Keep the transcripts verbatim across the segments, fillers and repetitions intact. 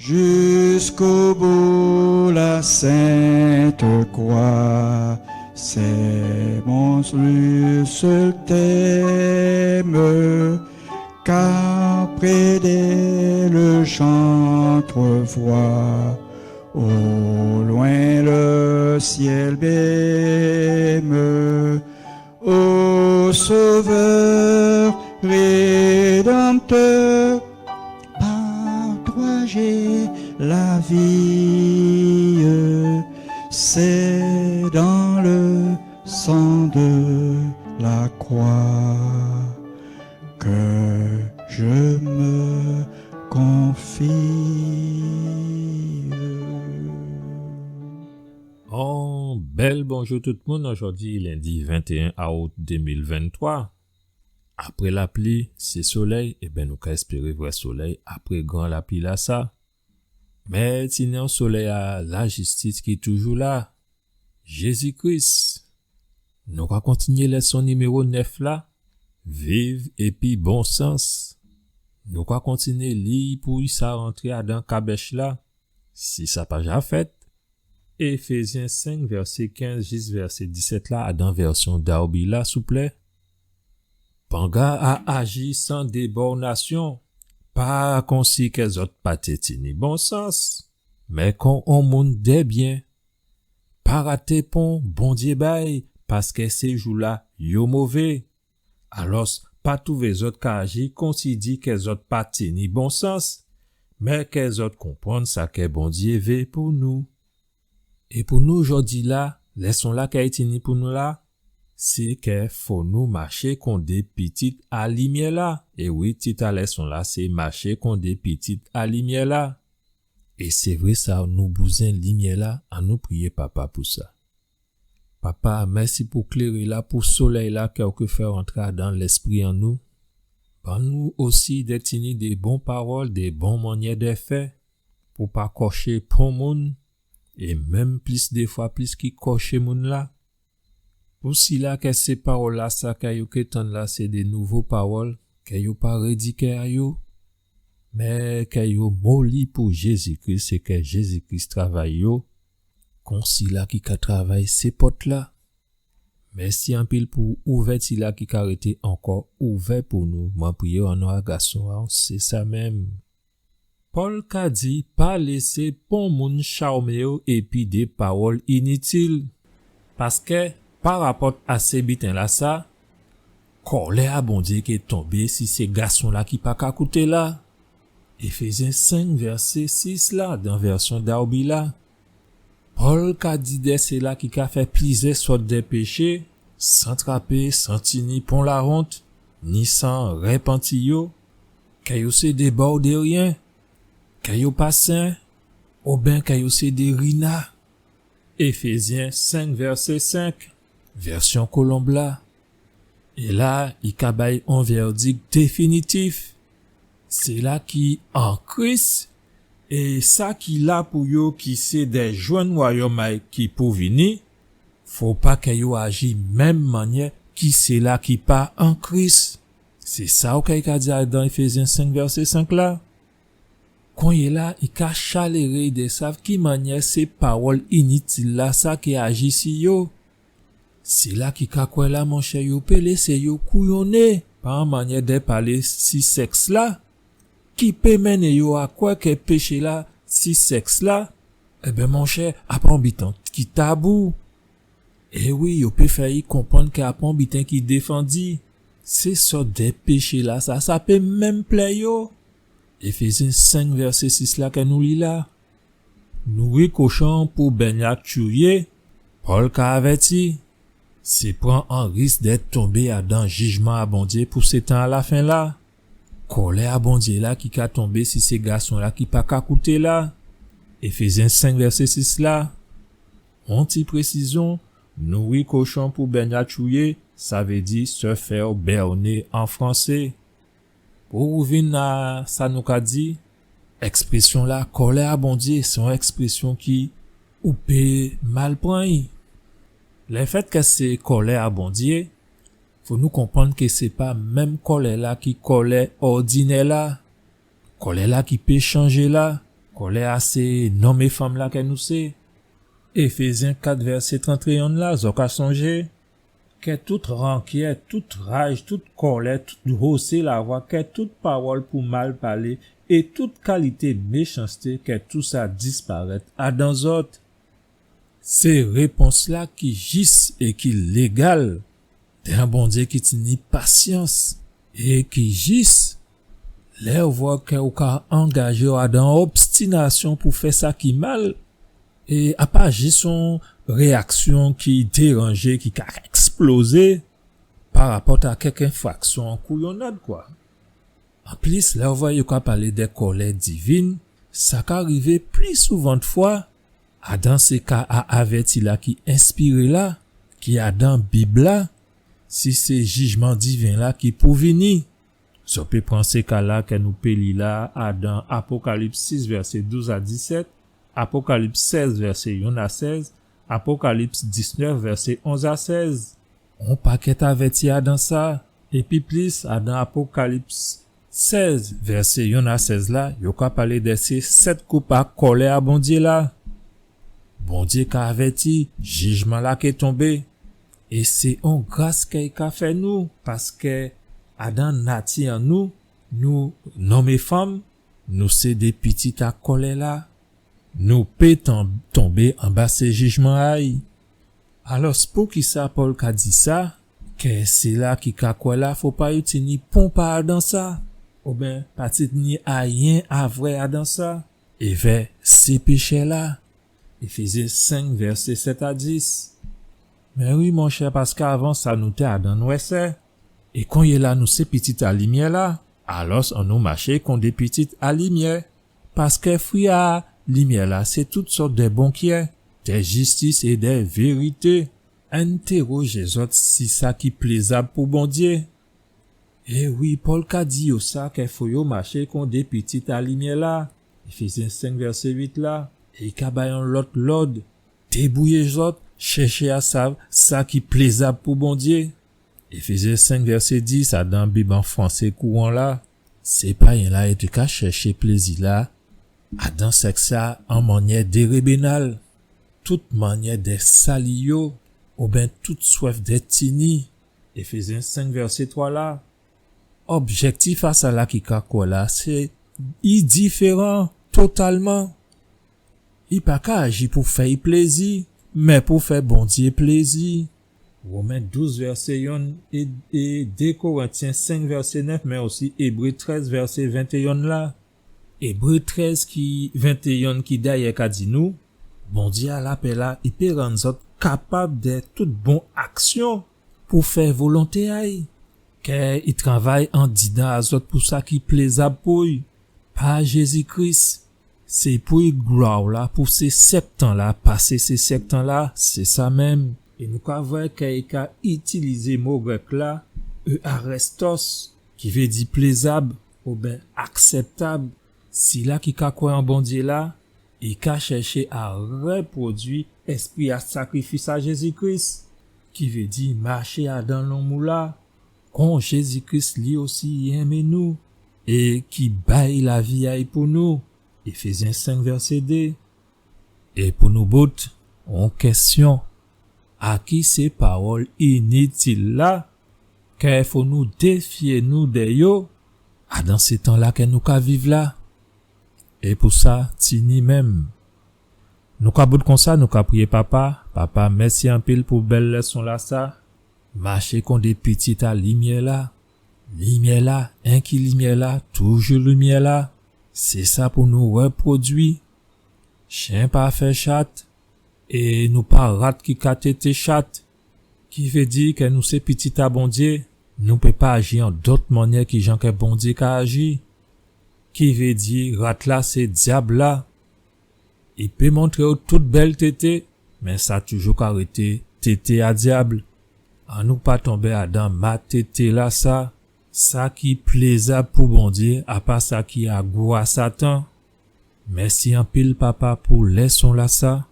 Jusqu'au bout la sainte croix, c'est mon seul thème, car près d'elle j'entrevois au loin le ciel même. Ô Sauveur Rédempteur, par toi j'ai la vie, c'est dans le sang de la croix que je me confie. On bèl bonjou tout moun, ojòdi lendi ventéen aout dé mil venntwa. Apré lapli, sé solèy, ében nou ka èspéré vré solèy apré gran lapli-lasa. Mé tini on solèy a lajistis ki toujou la, Jézi Kris. Nou ka kontinyé lèson niméwo nèf la, viv épi bon sans. Nou ka kontinyé li pou i sa rantré adan kabèch-la, si sa pa ja fèt. Éfézyen senk, vèsé kenz jis vèsé disèt la, adan vèsyon Darby la, souplé. Pangad a aji san débònasyon, pa konsi kè zòt pa té tini bon sans, mé kon on moun dè byen. Pa raté pon Bondyé bay, paskè sé jou-la yo mové. Alòs, pa touvé zòt ka aji konsi di kè zòt pa tini bon sans, mé kè zòt konprann sa kè Bondyé vé pou nou. É pou nou jòdi-la, lèson-la kè i tini pou nou la, sé kè fò nou maché kon dé pitit a limyè-la. É wi, tit a lèson-la sé maché kon dé pitit a limyè-la. É sé vré sa, nou bouzwen limyè-la, annou priyé Papa pou sa. Papa, mèsi pou kléré-la, pou solèy-la kè ou ké fè rantré adan lèspri an nou. Ban nou osi dè tini dé bon pawòl, dé bon mannyè dè fè, pou pa kòché pon moun, é menm plis défwa plis ki kòché moun-la. Pou sila kè sé pawòl-lasa kè yo ké tann la sé dé nouvo pawòl, kè yo pa rédi kè a yo, mé kè yo moli pou Jézi Kris é kè Jézi Kris travay yo, kon sila ki ka travay sé pòt-la. Mèsi anpil pou ouvèti-la ki ka rété ankò ouvè pou nou. Mwen priyé an non a Gason an, sé sa menm. Pòl ka di, pa lésé pon moun chawmé'w épi dé pawòl initil. Paskè, parapòt a sé biten-lasa, kòlè a Bondyé ké tonbé si sé gason-la ki pa ka kouté la. Éfézyen senk, vèsé sis la, dan vèsyon Darby la. Pòl ka di dè sila ki ka fè plizyè sòt dè péché, san trapé, san tini pon lawont, ni san répanti yo, kè yo sé dé bòdéryen, kè yo pa sen, oben kè yo sé dé rina. Éfézyen senk, vèsé senk, vèsyon Kolonb la. É la, i ka bay on vèdik définitif. Sila ki an Kris, é sa ki la pou yo ki sé dè jwenn wayòm a'y ki pou vini, fo pa kè yo aji menm mannyè ki sila ki pa an Kris. Sé sa ou ka, i ka di adan Éfézyen senk vèsé senk la. Kounyé la, i ka chaléré dè sav ki mannyè sé pawòl initil la sa ké aji si yo. Sila ki ka kwè la, monchè, yo pé lésé yo kouyonné pa mannyè dè palé si sèks la, ki pé mennen yo a kwè kè péché la si sèks la, ében, monchè, a pa on biten ki tabou. É wi, yo pé fè i konprann kè a pa on biten ki défandi. Sé sòt dè péché la sa, sa pé menm plè yo. Éfézyen senk vèsé sis la kè nou li la. Nouri kochon pou bènya tchouyé, Pòl ka avèti. Sé pran an risk dè tonbé adan jijman a Bondyé pou sé tan a lafen la. Kòlè a Bondyé la ki ka tonbé si sé gason la ki pa ka kouté la. Éfézyen senk vèsé sis la. On ti présizyon, nouri kochon pou bènya tchouyé, sa vé di se faire berner an fransé. Pou ou vin a sa nou ka di, èksprésyon la, kòlè a Bondyé, sé on èksprésyon ki ou pé mal pran'y. Lèfèt kè sé kòlè a Bondyé, fo nou konprann kè sé pa menm kòlè la ki kòlè òdinè la. Kòlè la ki pé chanjé la, Kòlè-a sé nonm é fanm-la kè nou sé. Éfézyen kat vèsé trantéyen la, zò ka sonjé. Kè tout rankyè, tout raj, tout kòlè, tout hosé lavwa, kè tout pawòl pou mal palé é tout kalité méchansté, kè tousa disparèt adan zòt. Sé répons-la ki jis é ki légal dè on Bondyé ki tini pasyans é ki jis. Lè ou vwè kè ou ka angajé'w adan obstinasyon pou fè sa ki mal, é a pa jis on réyaksyon ki déranjé, ki ka èksplozé parapòt a kèk enfraksyon an kouyonnad, kwa. Anplis, lè ou vwè yo ka palé dè kòlè divin, sa ka rivé pli souvan fwa adan sé ka a avèti-la ki enspiré la, ki adan Bib-la, si sé jijman diven-la ki pou vini. Zò pé pran sé ka-la kè nou pé li la, adan Apokalips sis, vèsé douz a disèt, Apokalips sèz, vèsé yonn a sèz, Apokalips diznèf, vèsé onz a sèz. On pakèt avèti adan sa, épi plis adan Apokalips sèz, vèsé yonn a sèz la, yo ka palé dè sé sèt koup a kòlè a Bondyé la. Bondyé ka avèti, jijman-la ké tonbé. É sé on gras kè i ka fè nou, paskè adan nati an nou, nou, nonm é fanm, nou sé dé pitit a kòlè-la. Nou pé tan-, tonbé anba sé jijman a'y. Alò, poukisa Pòl ka di sa, kè sila ki ka kwè la, fo pa yo tini pon pa adan sa, oben pa tini ayen a vwè adan sa, évè sé péchè-la. Éfézyen senk, vèsé sèt a dis. Mé wi, monchè, paskè avan sa, nou té adan nwèsè. É konyéla, nou sé pitit a limyè-la. Alò, annou maché kon dé pitit a limyè. Paskè fwi a limyè-la, sé tout sòt dè bon kyè, dè jistis é dè vérité. Entèwojé zòt si sa ki plézab pou Bondyé. É wi, Pòl ka di yo sa, kè fo yo maché kon dé pitit a limyè-la. Éfézyen senk, vèsé uit la. É i ka bay on lòt lòd. Débouyé zòt, chèché a sav sa ki plézab pou Bondyé. Éfézyen senk, vèsé dis, adan Bib an fransé kouran la, sé payen-la yo té ka chèché plézi-la adan sèks-la an mannyè dérébénal, tout mannyè dè sali yo, oben tout swèf dè tini. Éfézyen senk, vèsé twa la. Objèktif a sala ki ka kwè la, sé i diféran totalman. I pa ka aji pou fè'y plézi, mé pou fè Bondyé plézi. Women douz, vèsé yonn, é, é dé Korentyen senk, vèsé nèf, mé osi Ébré trèz, vèsé ventéyonn la. Ébré trèz ki ventéyonn ki dayè ka di nou, Bondyé a lapè la, i pé rann zòt kapab dè tout bon aksyon pou fè volonté a'y. Kè i travay andidan a zòt pou sa ki plézab pou'y, pa Jézi Kris. Sé pou'y glwa la, pou sé sèk tan la, pasé sé sèk tan la, sé sa menm. É nou ka vwè kè i ka itilizé mo grèk la, euarestos, ki vé di plézab, oben aksèptab. Sila ki ka kwè an Bondyé la, i ka chèché a rèpwodui èspri a sakrifis a Jézi Kris, ki vé di maché adan lanmou la, kon Jézi Kris li osi i enmé nou, é ki bay lavi a'y pou nou. Éfézyen senk, vèsé dé. É pou nou bout, on kèsyon. A ki sé pawòl initil la, kè fo nou défyé nou dè yo, adan sé tan la kè nou ka viv la? É pou sa, tini menm. Nou ka bout konsa, nou ka priyé Papa. Papa, mèsi anpil pou bèl lèson la sa. Maché kon dé pitit a limyè la. Limyè la, enki limyè la, toujou limyè la. Sé sa pou nou rèpwodui. Chyen pa fè chat, é nou pa rat ki ka tété chat. Ki vé di kè nou sé pitit a Bondyé, nou pé pa aji an dòt mannyè ki jan kè Bondyé ka aji. Ki vé di rat la sé dyab la. I pé montré'w tout bèl tété, mé sa toujou ka rété tété a dyab. Annou pa tonbé adan ma tété la sa. Sa ki plézab pou Bondyé, a pa sa ki a gou a Satan. Mèsi anpil, Papa, pou lèson la sa.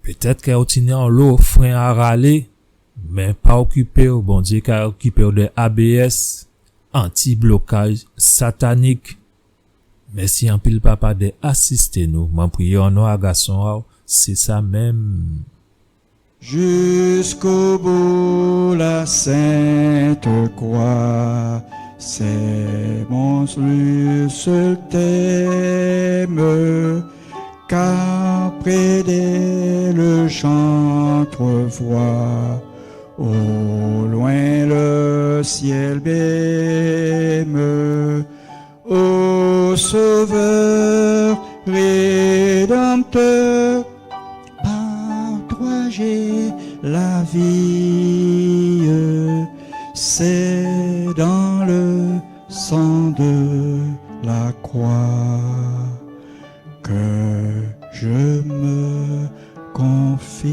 Pétèt kè ou tini anlo fren a ralé, mé pa okipé'w, Bondyé ka okipé'w dè A B S, anti-blokaj satanik. Mèsi anpil, Papa, dè asisté nou. Mwen priyé an non a Gason a'w, sé sa menm. Jusqu'au bout, la sainte croix, c'est mon seul thème, car près d'elle j'entrevois au loin le ciel même. Ô Sauveur Rédempteur, par toi j'ai la vie, c'est dans le sang de la croix que je me confie.